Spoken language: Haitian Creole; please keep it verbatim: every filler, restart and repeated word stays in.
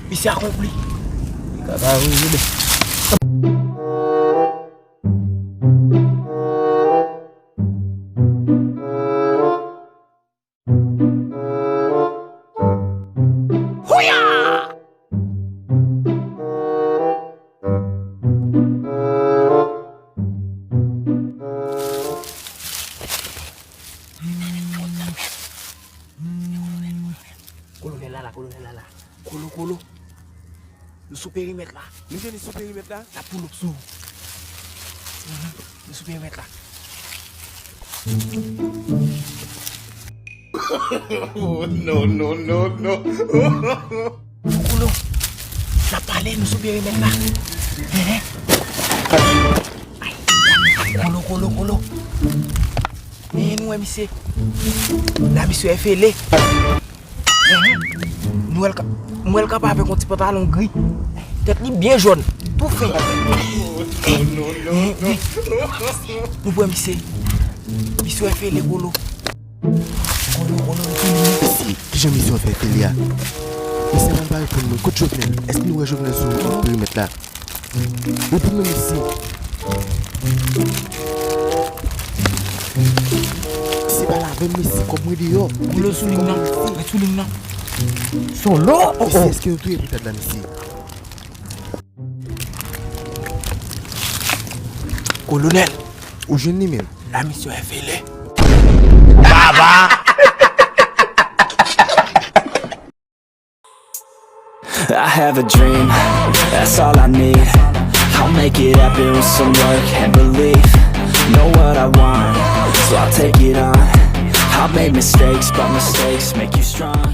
Misyon akonpli. Li ka pa rive. Houya! Kolonèl la la, kolonèl la la. Kolo, kolo. Nou sou perimèt la. Nou jwenn li sou perimèt la? N ap pull up sou ou. Mhm. Nou sou perimèt la. Oh, no, no, no, no. Kolo, kolo. N ap pale, nou sou perimèt la. Ehe. Ay. Kolo, kolo, kolo. Men nou wè misye. La misye fele. Mhm. Nou wè l ka, m wè l kanpe avèk yon ti pantalon gri. Tèt li byen jòn, tou fen. Nou pran misye. Misye fele kolo. Kolo, kolo, nou fini. Mesye, kijan misye fè fele a? Mesye, mwen pa reponn mwen. Kot Jovenel? Èske nou wè Jovenel sou perimèt la? Reponn mwen, mesye. Mesye, pale avè m, mesye, kòb mwen deyò. Kolo sou liy nan. Ret sou liy nan. Solo? Oh, mesye, oh. Èske nou touye boutad la, mesye? Kolonèl. Ou jwenn li menm? La misyon fele. Baba! I have a dream, that's all I need. I'll make it happen with some work and belief. Know what I want, so I'll take it on. I've made mistakes, but mistakes make you strong.